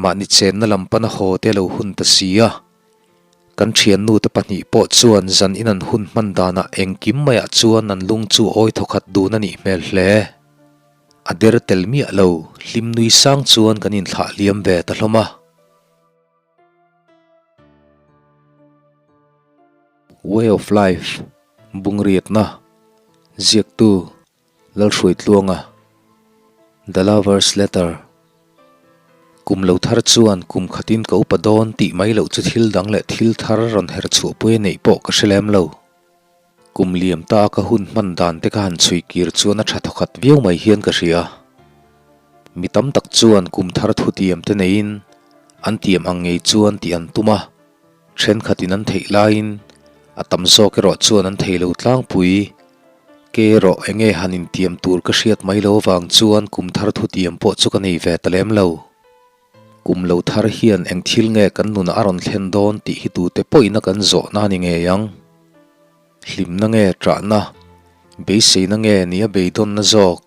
Mahni chenna lam pana haw te lo hun ta si a. Kan thiannu te pahnih pawh chuan zan in an hun hman danah engkim maiah chuan an lung chu awi thawkhat dun a nih hmel hle. A der tel miah lo, hlim nui sang chuan kan inthlah liam ve ta hlawm a. Way of Life, Bungriatna, Ziaktu, Lalhruaitluanga, The Lover's Letter, Kum lo thar chuan kum khatin ka upa dawn tih mai loh chu thil dang leh thil thar rawn her chhuahpui a neih pawh ka hre lem lo. Kum liam ta a ka hun hman dan te ka han chhui kir chuan a tha thawkhat viau mai hian ka hria. Mi tam tak chuan kum thar thutiam te neiin an tiam ang ngei chuan tih an tum a, thenkhatin an theih laiin a tam zawk erawh chuan an thei lo tlangpui. Ke erawh enge han intiam tur ka hriat mai lo avang chuan kum thar thutiam pawh chu ka nei ve ta lem lo. Kum lo thar hian eng thil nge kan nunah a rawn thlen dawn tih hi tute pawhin a kan zawhna a ni ngei ang. Hlimna nge ṭahna, beiseina nge nia beidawnna zawk,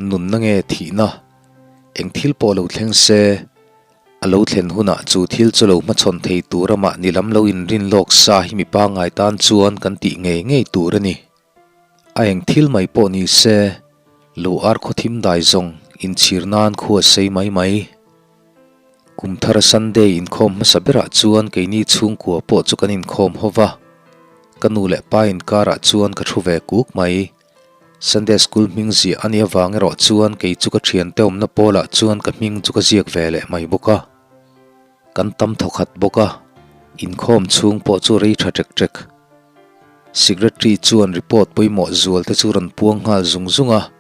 nunna nge thihna, eng thil pawh lo thleng se, A lo thlen hunah chu thil chu lo hmachhawn thei tur amah ni lam lo inrin lawk sa hi mi pangngai tan chuan kan tih ngei ngei tur a ni. A eng thil mai pawh ni se, lo ar khaw thim dai zawng inchhir nan khu a sei mai mai. Kum thar Sunday inkhawm hmasa berah chuan keini chhungkua pawh chu kan inkhawm ho va, ka nu leh pa inkarah chuan ka thu ve kuk mai. Sunday School hming ziah a nih avang erawh chuan kei chu ka thiante awmna pawlah chuan ka hming chu ka ziak ve leh mai bawk a. Kan tam thawkhat bawk a, inkhawm chhung pawh chu rei tha ṭek ṭek. Secretary chuan report pawimawh zual te chu rawn puang nghal zung zung a,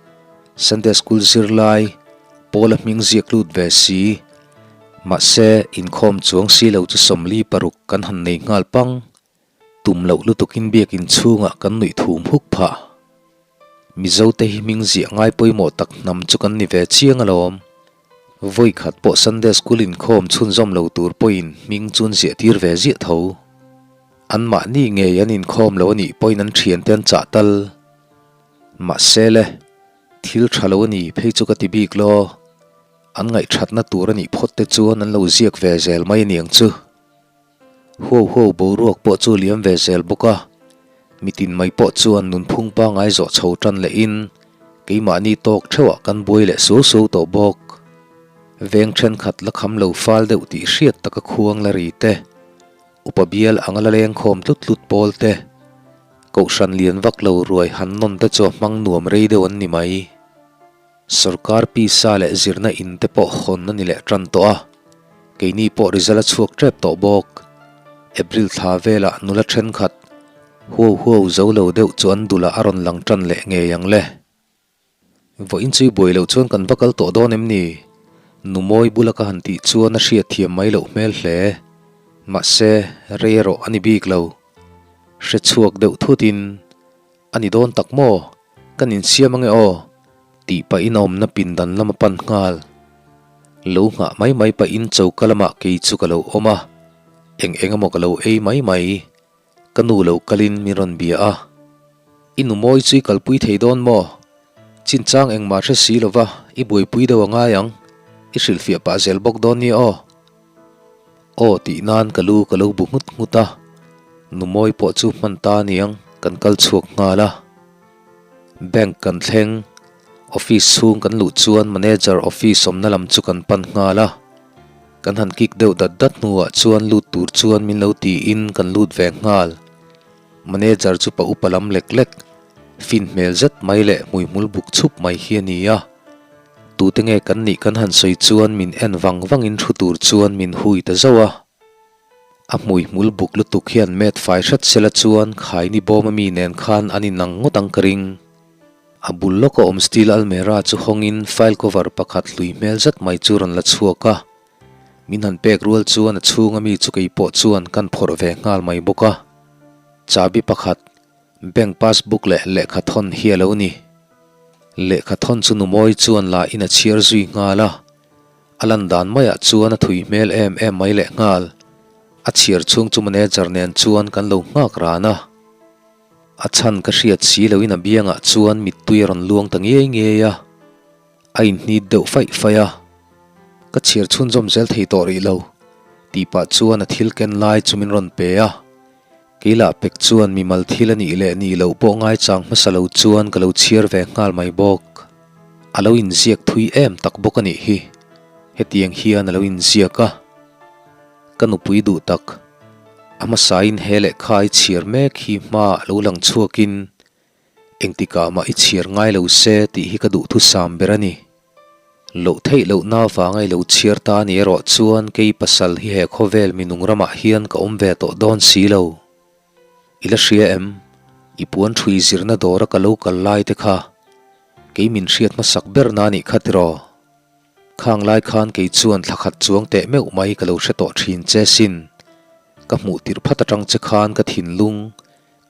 Sunday School zirlai pawla hming ziak lut ve si, mahse inkhawm chuang si lo chu 46 kan han nei nghal pang. Tum loh lutukin biakin chhungah kan nuih thum huk phah. Mizote hi hming ziah ngai pawimawh tak hnam chu kan ni ve chiang alawm. Vawi khat pawh Sunday School inkhawm chhunzawm lo tur pawhin hming chun ziah tir ve ziah tho. Anmahni ngei an inkhawm lo anih pawhin an thiante an chah tal. Mahse le, thil tha lo a ni phei chu ka ti bik law. An ngaihthatna tur anih phawt te chuan an lo ziak ve zel mai aniang chu. Huau huau boruak pawh chu liam ve zel bawk a, mitin mai pawh chuan nunphung pangai zawh chho tan lehin keimahni tawk theuhah kan buai leh suau suau tawh bawk. Veng thenkhat la kham lo fal deuh tih hriat taka khuang la ri te, upa bial anga la leng khawm tlut tlut pawl te, kohhran lian vak lo ruai han nawn te chu a hmang nuam rei deuh an ni mai. Sorkar pisa leh zirna in te pawh hawn a ni leh tan tawh a, keini pawh result a chhuak tep tawh bawk. April thla velah nula thenkhat huau huau zo lo deuh chu an dulah a rawn lang tan leh ngei ang le. Vawiin chui buai loh chuan kan va kal tawh dawn em ni? Nu mawi bula ka han tih chuan a hriatthiam mai loh hmel hle. Mahse, rei erawh a ni bik lo. Hre chhuak deuh thutin. A ni dawn tak maw? Kan insiam ange aw, tih pahin a awmna pindan lam a pan nghal. Lo nghah mai mai pahin choka lamah kei chu ka lo awm a, eng eng emaw ka lo ei mai mai. Ka nu lo kalin min rawn bia a, I nu mawi chu i kalpui thei dawn maw? Chinchang engmah hre si lova i buaipui deuh a ngai ang, i hrilhfiah pah zel bawk dawn nia aw. Aw tih nan ka lu ka lo bu nghut nghut a, nu mawi pawh chu hman ta aniang kan kal chhuak nghal a. Bank kan thleng, office chhung kan luh chuan manager office awmna lam chu kan pan nghal a. Kan han kik deuh dat dat hnuah chuan lut tur chuan min lo tiin kan lut ve nghal. Manager chu pa upa lam lek lek, fin hmel zet mai leh hmuihmul buk chhup mai hi a ni a. Tute nge kan nih kan han sawi chuan min en vang vangin thu tur chuan min hui ta zauh a. A hmui hmul buk lutuk hian met fai hret sela chuan khaini bawm ami nen khan an inang ngawt ang ka ring. A bul lawka awm steel almera chu hawngin file cover pakhat hlui hmel zet mai chu rawn la chhuak a. Min han pek rual chuan a chhung ami chu kei pawh chuan kan phawrh ve nghal mai bawk a. Chabi pakhat Bank passbook leh lehkha thawn hi a lo ni. Lehkha thawn chu Numawi chuan la in a chhiar zui nghal a, a lan dan maiah chuan a thui hmel em em mai leh nghal. A chhiar chhung chu manager nen chuan kan lo nghak ran a. A chhan ka hriat si loin a biangah chuan mittui a rawn luang ta ngiai ngiai a. A inhnit deuh faih faih a. Ka chhiar chhunzawm zel thei tawh rih lo, tih pah chuan a thil ken lai chu min rawn pe a. Kei lah pek chuan mimal thil a nih leh nih loh pawh ngaichang hmasa lo chuan ka lo chhiar ve nghal mai bawk. A lo inziak thui em tak bawk a nih hi. Hetiang hian a lo inziak a. Ka nupui duh tak. A hmasain he lehkha i chhiar mek hi hma a lo lang chhuakin engtikah mah i chhiar ngai lo se tih hi ka duhthusam ber a ni. Loh theih lohna avanga i lo chhiar ta a ni erawh chuan kei pasal hi he khawvel minung ramah hian ka awm ve tawh dawn si lo. I la hria em? I puan ṭhui zirna dawra ka lo kal lai te kha kei min hriat hmasak ber na nih kha tiraw? Khang lai khan kei chuan thla khat chuang teh meuh mai ka lo hre tawh ṭhin che sin. Ka hmuh tirh phat aṭang che khan ka thinlung,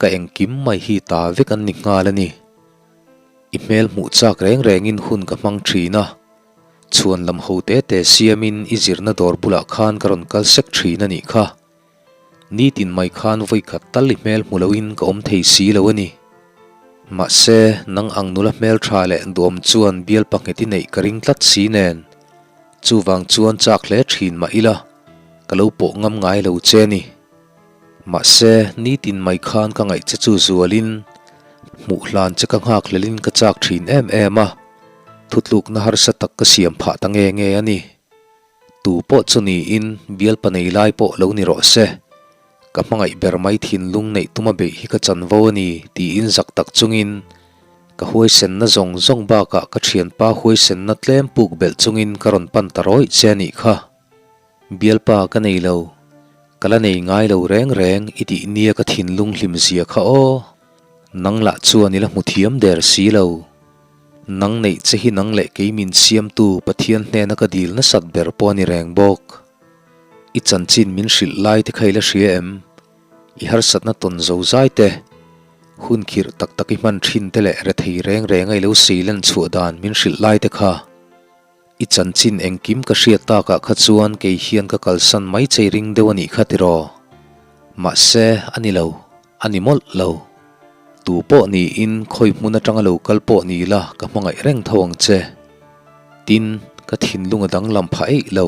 ka engkim mai hi ta vek an ni nghal a ni. I hmel hmuh chak reng rengin hun ka hmang ṭhin a, chhuan lam ho te te siamin i zirna dawr bulah khan ka rawn kal sek ṭhin a nih kha. Nitin mai khan vawikhat tal i hmel hmu loin ka awm thei si lo a ni. Mahse, nang ang nula hmel tha leh duam chuan bial panghet i neih ka ring tlat si nen, chuvang chuan chak hle thin mah ila, ka lo pawh ngam ngai lo che a ni. Mahse, nitin mai khan ka ngaih che chu zualin, hmuh hlan che ka nghak hlelin ka chak thin em em a, thutlukna harsa tak ka siam phah ta nge nge a ni. Tu pawh chu niin bialpa nei lai pawh lo ni rawh se, ka hmangaih ber mai thinlung neih tuma beih hi ka chanvo a ni tiin zak tak chungin ka huaisenna zawng zawng bakah ka thianpa huaisenna tlem puk belh chungin ka rawn pan ta rawih che a nih kha. Bialpa ka nei lo, ka la nei ngai lo reng reng i tih nia ka thinlung hlim zia kha aw, nang lah chuan i la hmu thiam der si lo. Nang neih che hi nang leh kei min siamtu Pathian hnena ka dil nasat ber pawh a ni reng bawk. I chanchin min hrilh lai te kha i la hria em? I harsatna tawn zo zai te, hun khirh tak tak i hman thin te leh rethei reng renga i lo seilen chhuah dan min hrilh lai te kha. I chanchin engkim ka hriat takah kha chuan kei hian ka kalsan mai chei ring deuh a nih kha tiraw? Mahse, a ni lo, a ni mawlh lo. Tu pawh niin khawi hmun atanga lo kal pawh ni la ka hmangaih reng tho ang che. Tin, ka thinlung a danglam phah eih lo.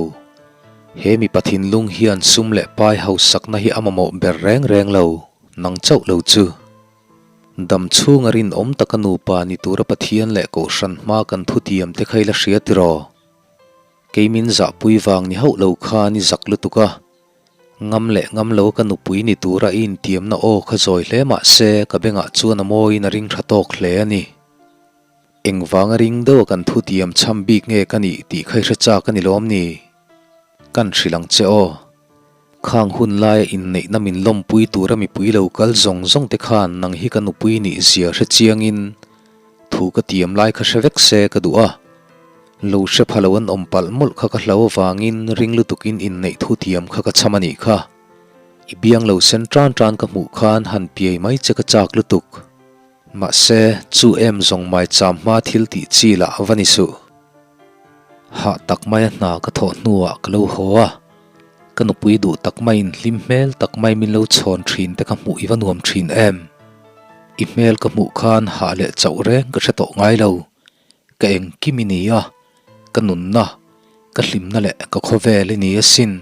He mipa thinlung hian sum leh pai hausakna hi a mamawh ber reng reng lo, nang chauh lo chu. Dam chhunga rinawm taka nupa ni tura Pathian leh Kohhran hma kan thutiam te kha i la hria tiraw? Kei min zahpui vang ni hauh lo khan i zak lutuk a, ngam leh ngam lo ka nupui ni tura i intiamna aw kha zawi hle mah se ka bengah chuan a mawiin a ring tha tawk hle a ni. Engvanga ring deuha kan thutiam chham bik nge ka nih tih kha i hre chak a ni lawm ni? Kan hrilh ang che aw. Khang hun laia inneihna min lawmpui tura mipui lo kal zawng zawng te khan nang hi ka nupui nih zia hre chiangin thu ka tiam lai kha hre vek se ka duh a. Lo hre pha lo an awm palh mawlh kha ka hlo avangin ring lutukin inneih thu tiam kha ka chham a nih kha. I biang lo sen tan tan ka hmuh khan han piai mai che ka chak lutuk. Mahse, chu em zawng mai cham hma thil tih chi lah va ni suh. Hah tak maia hna ka thawh hnuah ka lo haw a, ka nupui duh tak maiin hlim hmel tak mai min lo chhawn thin te ka hmuh i va nuam thin em? I hmel ka hmuh khan hah leh chauh reng ka hre tawh ngai lo, ka engkim i ni a, ka nunna, ka hlimna leh ka khawvel i ni asin.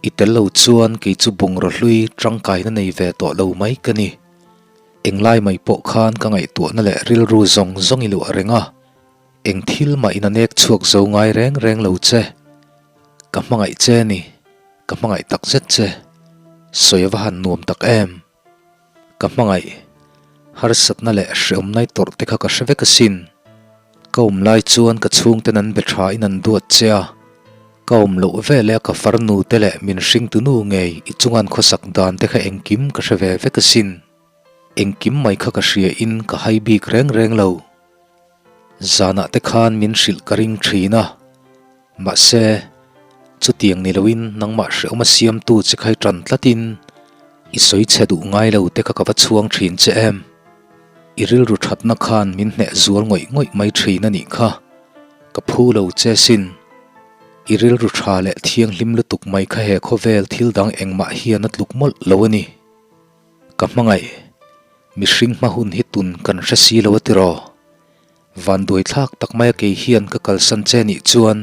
I tel lo chuan kei chu bungraw hlui tangkaina nei ve tawh lo mai ka ni. Englai mai pawh khan ka ngaihtuahna leh rilru zawng zawng i luah reng a. Eng thil mah in a nek chhuak zo ngai reng reng lo che. Ka hmangaih che ni. Ka hmangaih tak zet che. Sawi a va han nuam tak em. Ka hmangaih. Harsatna leh hreawmnai tawrh te kha ka hre vek asin. Ka awm lai chuan ka chhungten an be tha in an duat che a. Ka awm loh veleh a ka farnu te leh min hringtunu ngei i chungan khawsak dan te kha engkim ka hre ve vek asin. Engkim mai kha ka hria in ka hai bik reng reng lo. Zanah te khan min hrilh ka ring thin a, mahse, chutiang ni loin nangmah hrehawm a siamtu che khai tan tlatin i sawi chhe duh ngai lo te kha ka va chhuang thin che em? I rilru thatna khan min hneh zual ngawih ngawih mai thin a nih kha, ka phu lo che sin. I rilru tha leh thianghlim lutuk mai kha he khawvel thil dang engmah hian a tluk mawlh lo a ni. Ka hmangaih, mihring hma hun hi tun kan hre si lo a tiraw? Vanduai thlak tak maia kei hian ka kalsan che nih chuan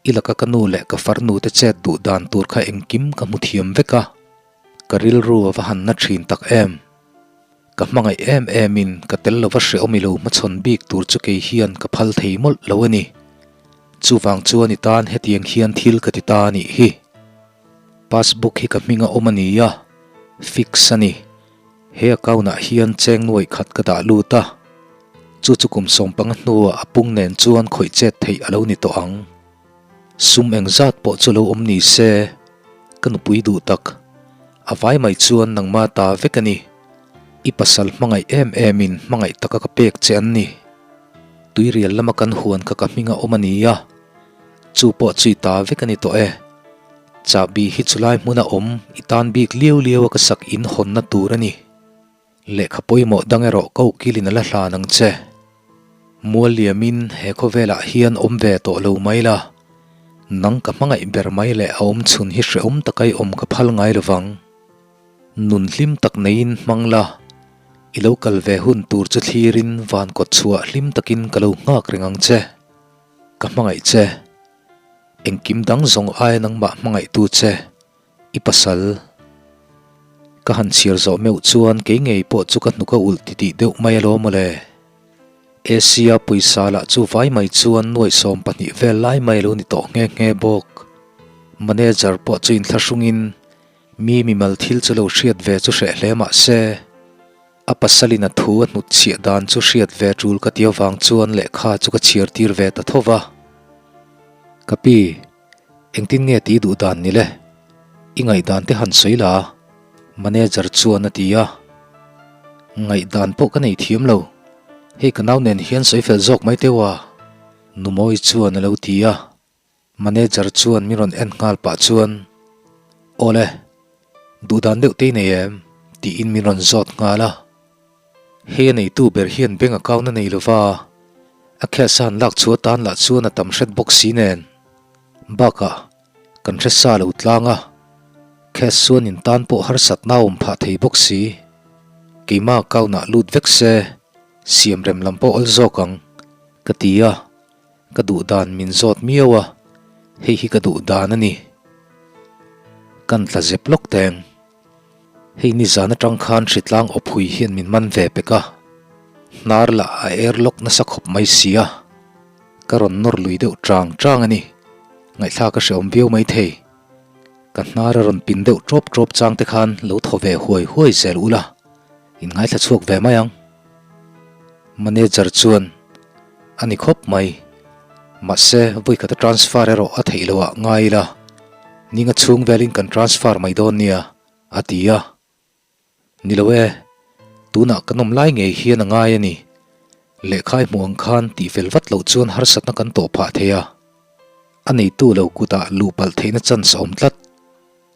I laka ka nu leh ka farnu te chet duh dan tur kha engkim ka hmu thiam vek a, ka rilru a va han na thin tak em. Ka hmangaih em em in ka tel lova hrehawm i lo hmachhawn bik tur chu kei hian ka phal thei mawlh lo a ni. Chuvang chuan i tan hetiang hian thil ka ti ta a nih hi. Passbook hi ka hming a awm a ni a, fix a ni. He account ah hian cheng nuaih khat ka dah lut a, chu chu kum sawmpanga hnuah a pung nen chuan khawih chet theih a lo ni tawh ang. Sum engzat pawh chu lo awm ni se, ka nupui duh tak. A vai mai chuan nangma ta vek a ni. I pasal hmangaih em em in hmangaih taka ka pek che an ni. Tuirial lama kan huan kha ka hming a awm a ni a, chu pawh chu i ta vek a ni tawh e. Chahbi hi chulai hmuna awm i tan bik liau liau a ka sak in hawnna tur a ni. Lehkha pawimawh dang erawh ka ukilin a la hlan ang che. Mual liamin he khawvelah hian awm ve tawh lo mai la, nang ka hmangaih ber mai leh a awm chhun hi hrehawm taka i awm ka phal ngai lovang. Nun hlim tak neiin hmang la, i lo kal ve hun tur chu thlirin van kawt chhuah hlim takin ka lo nghak reng ang che. Ka hmangaih che. Engkim dang zawng aia nangmah hmangaihtu che. I pasal. Ka han chhiar zawh meuh chuan kei ngei pawh chu ka hnuk a ulh titih deuh mai alawm mawle. Asia pawisa lah chu vai mai chuan nuaih 12 vel lai mai a lo ni tawh nghe nghe bawk. Manager pawh chu inthlahrungin mi mimal thil chu lo hriat ve chu hreh hle mah se, a pasalin a thu a hnut chhiah dan chu hriat ve tul ka ti avang chuan lehkha chu ka chhiar tir ve ta tho va. Ka pi. Engtin nge tih duh dan ni le? I ngaihdan te han sawi la, manager chuan a ti a. Ngaihdan pawh ka nei thiam lo, hei ka nau nen hian sawi fel zawk mai teuh a, Numawi chuan a lo ti a. Manager chuan min rawn en nghal pah chuan, Awle, duhdan deuh te i nei em? tiin min rawn zawt nghal a. Hei a neitu ber hian bank account a nei lova, a cash a han lak chhuah atan lah chuan a tam hret bawk si nen. Bakah, kan hre sa lo tlang a, cash chuan in tan pawh harsatna a awm phah thei bawk si. Keimah account ah lut vek se, siam rem lam pawh awl zawk ang, ka ti a, ka duh dan min zawt miau a, hei hi ka duh dan a ni. Kan tla zep lawk teng. Hei nizan atang khan hritlang awphui hian min man ve pek a, hnar lah a er lawk nasa khawp mai si a, ka rawn nawr lui deuh chang chang a ni, ngaihthlak a hrehawm viau mai thei. Ka hnar a rawn pin deuh tawp tawp chang te khan lo thaw ve huai huai zel ula, in ngaithla chhuak ve mai ang. Manager chuan a ni khawp mai, mahse vawikhat a transfer erawh a theih loh ah ngai ila, ninga chhung velin kan transfer mai dawn nia, a ti a. Ni lo e, tunah kan awm lai ngei hian a ngai a ni. Lehkha i hmuh ang khan tihfel vat loh chuan harsatna kan tawh phah thei a, a neitu lo kutah luh palh theihna chance a awm tlat.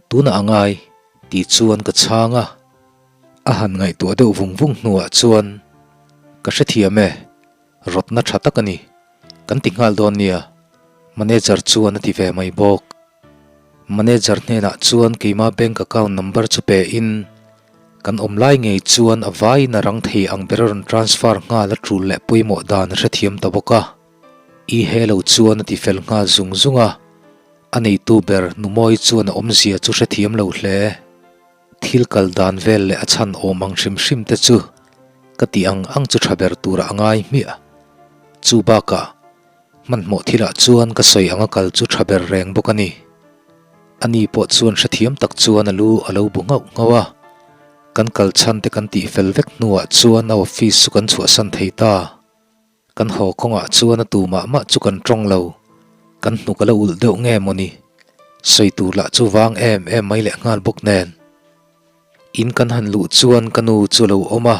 Tunah a ngai, tih chuan ka chhang a. A han ngaihtuah deuh vung vung hnuah chuan, Ka hrethiam e, rawtna tha tak a ni. Kan ti nghal dawn nia, manager chuan a ti ve mai bawk. Manager hnenah chuan keima bank account number chu pe in, kan awm lai ngei chuan a vaiin a rang thei ang ber a rawn transfer nghal a tul leh pawimawh dan a hrethiam ta bawk a. I he lo chuan a ti fel nghal zung zung a, a neitu ber Numawi chuan a awmzia chu hrethiam lo hle. Thil kal dan vel leh a chhan awm ang hrim hrim te chu ka tih ang ang chu tha ber turah a ngai hmiah. Chu bakah hmanhmawh thilah chuan ka sawi anga kal chu tha ber reng bawk a ni. Ani pawh chuan hrethiam tak chuan a lu a lo bu nghauh nghauh a, kan kal chhan te kan tih fel vek hnuah chuan a office chu kan chhuahsan thei ta. Kan haw kawngah chuan a tu mah mah chu kan tawng lo, kan hnuk a la ulh deuh nge maw ni? Sawi tur lah chu vang em em mai leh nghal bawk nen. In kan han luh chuan ka nu chu a lo awm a,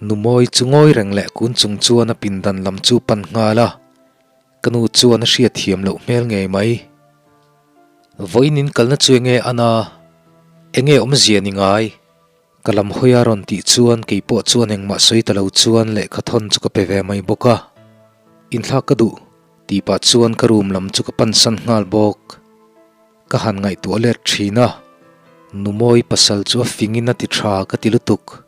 nu mawi chu ngawi reng leh kun chung chuan a pindan lam chu pan nghal a, ka nu chuan a hriatthiam loh hmel ngei mai. Vawiin in kalna chu enge ana? Enge awmzia ni ngai? Ka lam hawi a rawn tih chuan kei pawh chuan engmah sawi ta lo chuan lehkha thawn chu ka pe ve mai bawk a. Inthlak ka duh tih pah chuan ka room lam chu ka pansan nghal bawk. Ka han ngaihtuah let thin a, Numawi pasal chu a fingin a ti tha ka ti lutuk.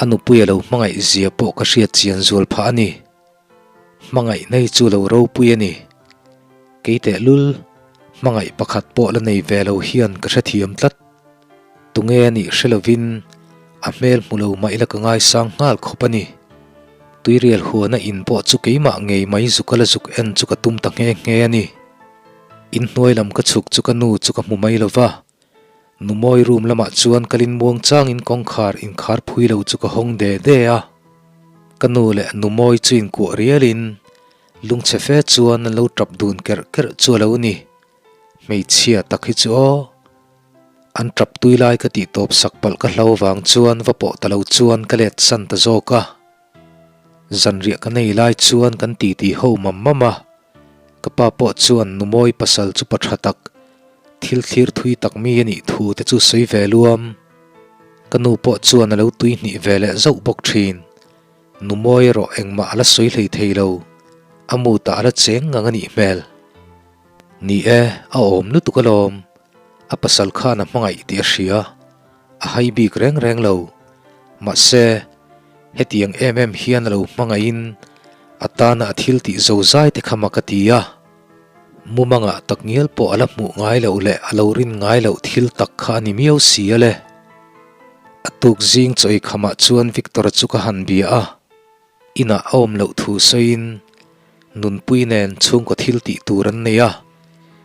A nupui a lo hmangaih zia pawh ka hriat chian zual phah a ni. Hmangaih nei chu lo ropui a ni. Kei tehlul, hmangaih pakhat pawh la nei ve lo hian ka hrethiam tlat. Tunge a nih hre lovin a hmel hmu lo mah ila ka ngaisang nghal khawp a ni. Tuirial huana in pawh chu keimah ngei mai zuka la zuk en chu ka tum ta nghe nghe a ni. Inhnuai lam ka chhuk chu ka nu chu ka hmu mai lo va. Numawi room lamah chuan kalin muang changin kawngkhar inkhar phui lo chu ka hawng de de a. Ka nu leh Numawi chu inkuah rialin lungchhe fe chuan an lo tap dun kerh kerh chu a lo ni. Hmeichhia tak hi chu aw. An tap tui lai ka tih tawp sak palh ka hlo vang chuan va pawh ta lo chuan ka let san ta zawk a. Zanriah ka nei lai chuan kan titi ho mam mam a. Ka pa pawh chuan Numawi pasal chu pa tha tak, thil thlir thui tak mi a nih thu te chu sawi ve luam. Ka nu pawh chuan a lo tui hnih ve leh zauh bawk thin. Numawi erawh engmah a la sawi hlei thei lo, a mutah a la cheng ngang a nih hmel. Ni e, a awm lutuk alawm. A pasal khan a hmangaih tih a hria. A hai bik reng reng lo. Mahse, hetiang em em hian a lo hmangaihin a tana a thil tih zo zai te kha mak a ti a. Mumangah takngial pawh a la hmuh ngai loh leh a lo rin ngai loh thil tak kha a ni miau si a le. A tuk zing chawi khamah chuan Victor-a chu ka han bia a. Inah a awm loh thu sawiin Nunpui nen chhungkaw thil tih tur an nei a,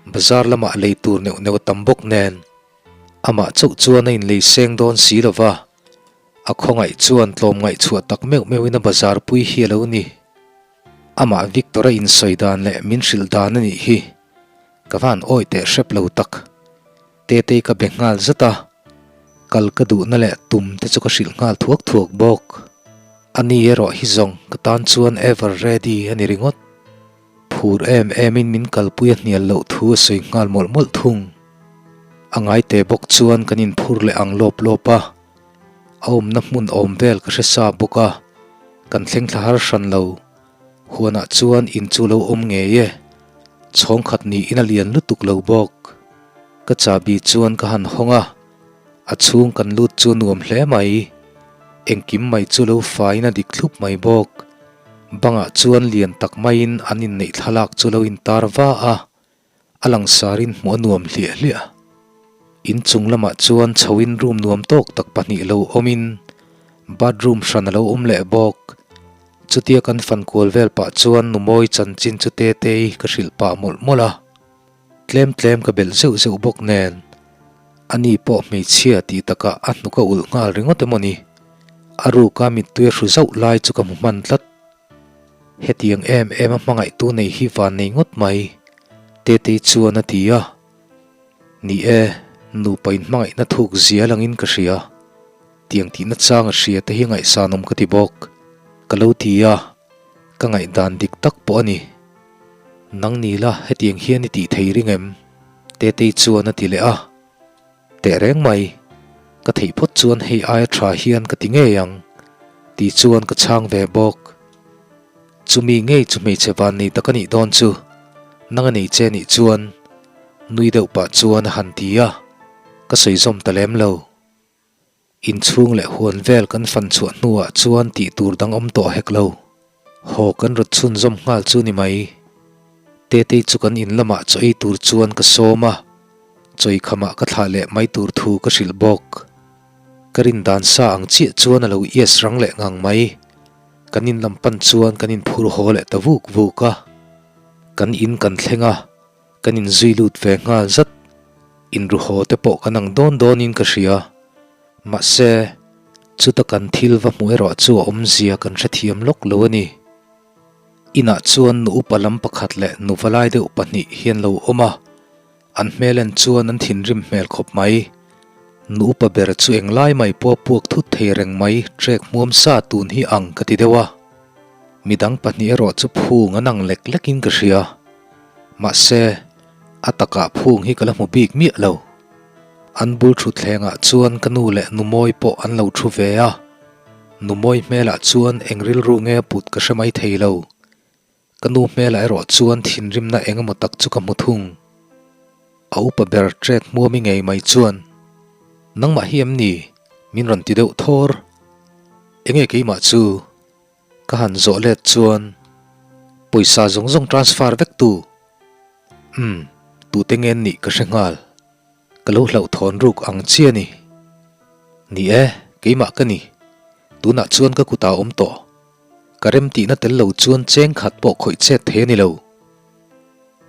bazar lamah lei tur neuh neuh a tam bawk nen. Amah chauh chuan a inlei seng dawn si lo va, a khawngaih chuan tlawmngaih chhuah tak meuh meuhin a bazar pui hi a lo ni. Amah Victor-a insawi dan leh min hrilh dan a nih hi ka van awi teh hrep lo tak. Tetei ka be nghal zat a, kal ka duhna leh tum te chu ka hrilh nghal thuak thuak bawk. Ani erawh hi zawng ka tan chuan ever ready a ni ringawt. Phur em emin min kalpui a hnial loh thu a sawi nghal mawlh mawlh thung. A ngaite bawk chuan kan inphur leh ang lawp lawp a, a awmna hmun awm vel ka hre sa bawk a, kan thleng thla har hran lo. Huanah chuan in chu lo awm ngei e, chhawng khat niin a lian lutuk lo bawk. Ka chahbi chuan ka han hawng a, a chhung kan lut chu nuam hle mai. Engkim mai chu lo faiin a dik thlup mai bawk. Bangah chuan lian tak maiin an inneih thlalak chu lo intar va a, a langsarin hmuh a nuam hliah hliah. In chung lamah chuan chhoin room nuam tawk tak pahnih lo awmin bathroom hran a lo awm leh bawk. Chutia kan fan kual vel pah chuan Numawi chanchin chu Tetei ka hrilh pah mawlh mawlh a. Tlem tlem ka belh zeuh zeuh bawk nen ani pawh hmeichhia tih takah a hnuk a ulh nghal ringawt emaw ni. A ruka mittui a hru zauh lai chu ka hmu hman tlat. Hetiang em em a hmangaihtu nei hi van nei ngawt mai, Tetei chuan a ti a. Ni e, nupa inhmangaihna thuk zia langin ka hria. Tiang tihna chang a hria te hi ngaihsanawm ka ti bawk. Ka lo ti a, ka ngaihdan dik tak pawh a ni. Nang ni la hetiang hian i tih thei ring em? Tetei chuan a ti leh a. Teh reng mai, ka theih phawt chuan hei aia tha hian ka ti ngei ang, tih chuan ka chhang ve bawk. Chumi ngei chu hmeichhe van nei tak a nih dawn chu, nang a nei che nih chuan nui deuh pah chuan a han ti a, ka sawi zawm ta lem lo. Inchhung leh huan vel kan fan chhuah hnuah chuan tih tur dang awm tawh hek lo. Haw kan rawt chhunzawm nghal chu ni mai. Tetei chu kan in lamah chaw ei tur chuan ka sawm a, chawi khamah ka thlah leh mai tur thu ka hrilh bawk. Ka rin dan sa ang chiah chuan a lo yes rang leh ngang mai. Kan in lam pan chuan kan inphur haw leh ta vuk vuk a. Kan in kan thleng a. Kan inzui lut ve nghal zat. Inruhaw te pawh kan ang dawn dawnin ka hria. Mahse, chuta kan thil va hmuh erawh chu a awmzia kan hrethiam lawk lo a ni. Inah chuan nu upa lam pakhat leh nu valai deuh pahnih hian lo awm a, an hmel en chuan an thinrim hmel khawp mai. Nu upa ber chu englai mai pawh a puak thut thei reng mai, trek hmuam sa tun hi ang ka ti deuh a. Midang pahnih erawh chu phung an ang lek lekin ka hria. Mahse, a takah phung hi ka la hmu bik miah lo. An bul thutthlengah chuan ka nu leh Numawi pawh an lo thu ve a. Numawi hmelah chuan eng rilru nge a put ka hre mai thei lo. Ka nu hmelah erawh chuan thinrimna eng emaw tak chu ka hmu thung. A upa ber trek hmuami ngei mai chuan, Nangmah hi em ni? Min rawn ti deuh thawr. Enge keimah chu? Ka han zawh let chuan pawisa zawng zawng transfer vek tu. Umm, tute nge an nih ka hre nghal. Ka lo hlauhthawn ruk ang chi a ni. Ni e, keimah ka ni. Tunah chuan ka kutah a awm tawh. Ka remtihna tel lo chuan cheng khat pawh khawih chet thei a ni lo.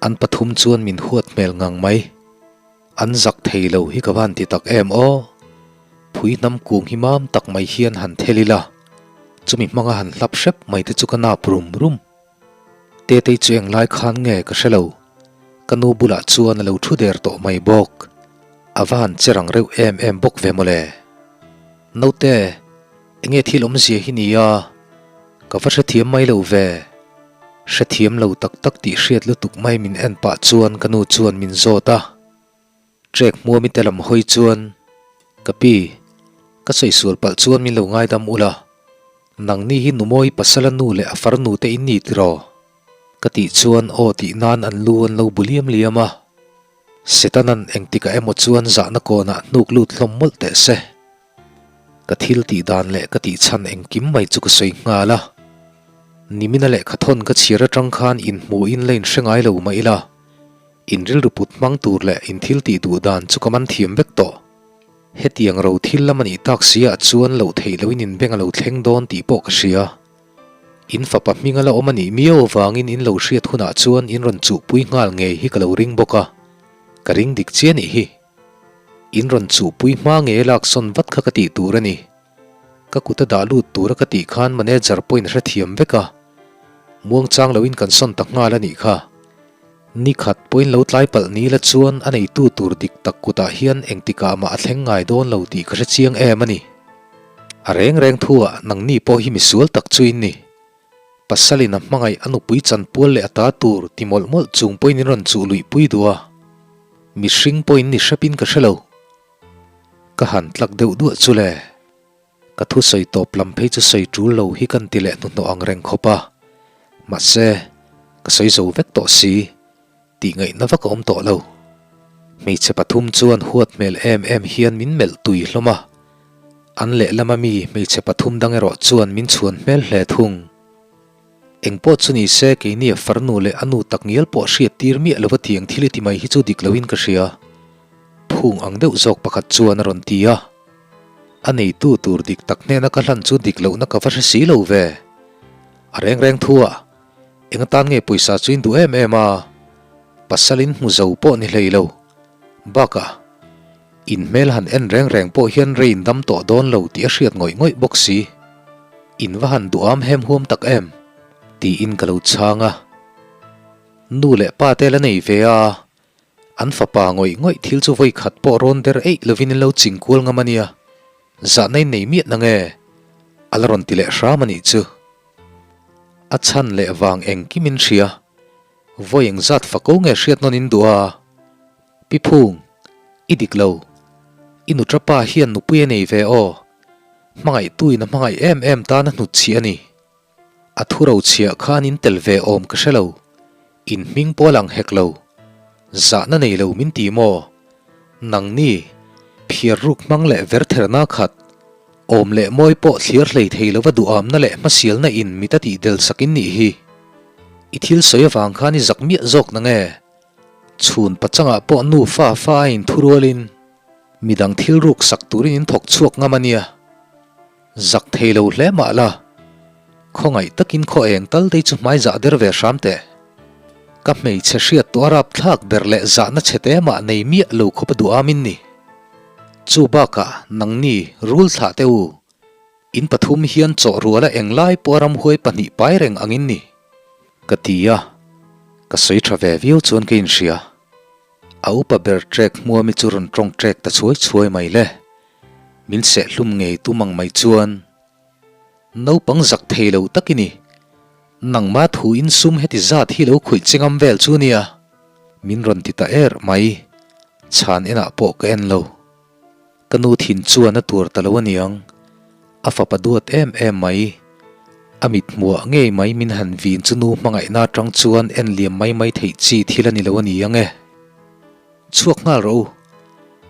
An pathum chuan min huat hmel ngang mai. An zak thei lo hi ka van ti tak em aw. Phui hnam kung hi mam tak mai hian han thel ila, chumi hmanga han hlap hrep mai te chu ka nap rum rum. Tetei chu englai khan nge ka hre lo, ka nu bulah chuan a lo thu der tawh mai bawk. A va han che rang reuh em em bawk ve mawle. Naute, enge thil awmzia hi nia? Ka va hrethiam mai lo ve. Hrethiam lo tak tak tih hriat lutuk mai min en pah chuan ka nu chuan min zawt a. Trek hmuami te lam hawi chuan, Ka pi, ka sawi sual palh chuan min lo ngaidam ula, nangni hi Numawi pasala nu leh a farnu te in ni tiraw? Ka tih chuan aw tih nan an lu an lo bu liam liam a. Setanan engtikah emaw chuan zahna kawnah hnuk lut hlawm mawlh teh se. Ka thil tih dan leh ka tih chhan engkim mai chu ka sawi nghal a. Nimina lehkha thawn ka chhiar atang khan inhmuhin la inhre ngai lo mah ila, in rilru put hmang tur leh in thil tih duh dan chu ka man thiam vek tawh. Hetiang ro thil lam a nih tak si ah chuan loh theih loin inbeng a lo thleng dawn tih pawh ka hria. In fapa hming a la awm a nih miau avangin in lo hriat hunah chuan in rawn chuhpui nghal ngei hi ka lo ring bawk a, ka ring dik chiah nih hi. In rawn chuhpui hma nge laksawn vat kha ka tih tur a ni. Ka kut a dah lut tura ka tih khan manager pawhin a hrethiam vek a, muangchang loin kan sawn ta nghal a nih kha. Ni khat pawhin lo tlai palh ni la chuan a neitu tur dik tak kutah hian engtikah mah a thleng ngai dawn lo tih ka hre chiang em a ni. A reng reng thuah nangni pawh hi misual tak chu in ni. Pasalin a hmangaih a nupui chanpual leh a ta tur ti mawlh mawlh chung pawhin in rawn chuh luih pui duh a, mihring pawhin ni hrepin ka hre lo. Ka han tlak deuh duah chu le. Ka thusawi tawp lam phei chu sawi tul lo hi kan ti leh hnuhnawh ang reng khawp a, mahse, ka sawi zo vek tawh si, tih ngaihna vak a awm tawh lo. Hmeichhe pathum chuan huat hmel em em hian min melh tui hlawm a, an lehlama mi hmeichhe pathum dang erawh chuan min chhuan hmel hle thung. Engpawh chu ni se keini a farnu leh a nu tak ngial pawh hriat tir miah lova tiang thil i ti mai hi chu dik loin ka hria. Phung ang deuh zawk pakhat chuan a rawn ti a. A neitu tur dik tak hnena ka hlan chu dik lohna ka va hre si lo ve. A reng reng thu a, eng atan nge pawisa chu in duh em em a? Pasal in hmu zo pawh ni hlei lo. Bakah, in hmel han en reng reng pawh hian rei in dam tawh dawn lo tih a hriat ngawih ngawih bawk si. In va han duham hem huam tak em? Tiin ka lo chhang a. Nu leh pa te la nei ve a, An fapa ngawih ngawih thil chu vawi khat pawh rawn der eih lovin in lo ching kual ngam a nia, zahna in nei miah na nge? A la rawn ti leh hram a nih chu. A chhan leh vang engkim in hria, vawi engzat fako nge hriat nawn in duh a? Pi Phung, i dik lo. I nutra pa hian nupui a nei ve aw. Hmangaihtu in a hmangaih em em tan a hnutchhih a ni. A thu rochhiah khan in tel ve awm ka hre lo, in hming pawh a lang hek lo. Zahna nei lo min ti maw? Nangni, phiar ruk hmang leh ver therna khat, awm leh mawi pawh thliar hlei thei lova duhamna leh hmasialna in mit a tih del sak in nih hi. I thil sawi avang khan i zak miah zawk na nge? Chhun pachangah pawh nu fa fa a inthurualin midang thil ruk sak turin in thawk chhuak ngam a nia. Zak thei lo hle mah la, khawngaih takin khaw eng tal te chu hmai zah der ve hram teh. Ka hmeichhe hriat tawh a rapthlak ber leh zahna chhe te mah nei miah lo khawp a duham in ni. Chu bakah nangni rul thlah teh u, in pathum hian chawh ruala englai pawh a ramhuai pahnih pai reng ang in ni. Ka ti a, ka sawi tha ve viau chuan ka inhria. A upa ber trek hmuami chu rawn tawng trek ta chhuai chhuai mai le. Min sehhlum ngei tum ang mai chuan naupang zak thei lo tak i ni. Nangma thu in sum heti zat hi lo khuih che ngam vel chu nia. Min rawn ti ta er mai. Chhan enah pawh ka en lo. Ka nu thin chuan a tur ta lo aniang. A fapa duat em em mai. A mit hmuah ngei mai min han vin chu nu hmangaihna atang chuan en liam mai mai theih chi thil a ni lo a ni ang e. Chhuak nghal rawh u,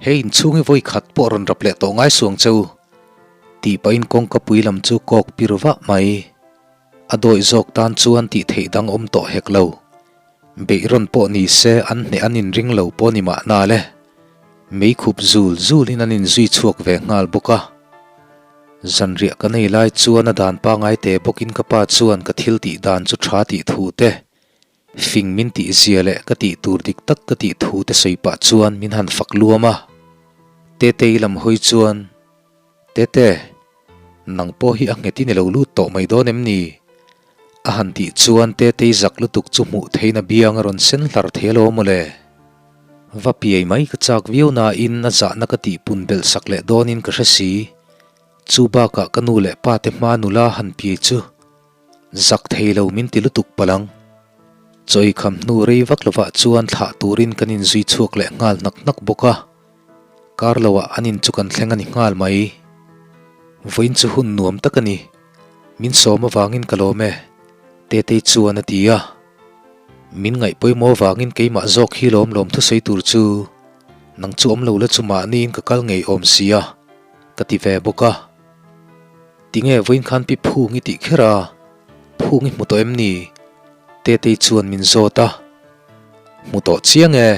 he inchhung hi vawi khat pawh rawn rap leh tawh ngai suang che u, tih pahin kawngka pui lam chu kawk pir vah mai. A dawih zawk tan chuan tih theih dang awm tawh hek lo. Beih rawn pawh ni se an hneh an inring lo pawh ni mahna le. Meikhup zul zulin an inzui chhuak ve nghal bawk a. Zanriah ka nei lai chuan a dan pangai te bawkin ka pa chuan ka thil tih dan chu tha tih thu te, fing min tih zia leh ka tih tur dik tak ka tih thu te sawi pah chuan min han fak luam a. Tetei lam hawi chuan, Tete, nang pawh hi a nghet in i lo lut tawh mai dawn em ni? A han tih chuan Tetei zak lutuk chu hmuh theihna biang a rawn sen hlar thei alawm mawle. Va piai mai ka chak viau nain a zahna ka tih pun belh sak leh dawnin ka hre si. Chu bakah ka nu leh pa te hma nula han piai chu zak thei lo min ti lutuk palh ang. Chawi kham hnu rei vak lovah chuan thlah turin kan inzui chhuak leh nghal hnak hnak bawk a. Kar loah an in chu kan thleng a ni nghal mai. Vawiin chu hun nuam tak a ni. Min sawm avangin ka lawm e, Tetei chuan a ti a. Min ngaih pawimawh avangin keimah zawk hi lawm lawm thusawi tur chu nang chu awm lo la chu mahniin ka kal ngei awm si a, ka ti ve bawk a. Tinge vawiin khan pi phung i tih kher a, phung i hmu tawh em ni? Tetei chuan min zawt a. Hmu tawh chiang e,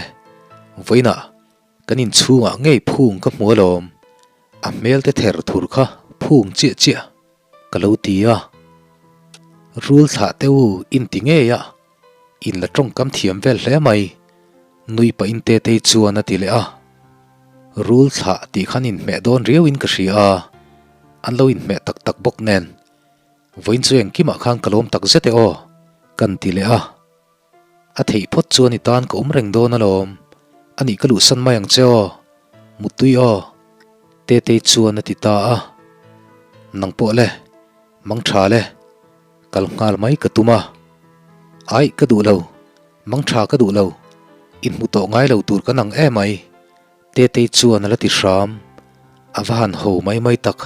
vawiinah Kan inchhungah ngei phung ka hmu alawm, a hmel te ther thur kha phung chiah chiah ka lo ti a. Rul thlah teh u in ti ngei a, in la tawngkam thiam vel hle mai, nui pahin Tetei chuan a ti leh a. Rul thlah tih khan inhmeh dawn riauin ka hria a, an lo inhmeh tak tak bawk nen, vawiin chu engkimah khan ka lawm tak zet e aw, kan ti leh a. A theih phawt chuan i tan ka awm reng dawn alawm. A nih ka luhsan mai ang che aw. Muttui aw. Tetei chuan a ti ta a. Nang pawh le. Mang tha le. Kal nghal mai ka tum a. Aih ka duh lo. Mang tha ka duh lo. Inhmu tawh ngai lo tur kan ang emai. Tetei chuan a la ti hram. A va han ho mai mai tak.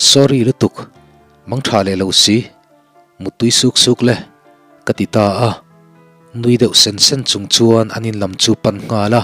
Sorry lutuk, mang tha leh lo si, muttui suk suk le, ka ti ta a. Nui deuh sen sen chung chuan an in lam chu pan nghal a.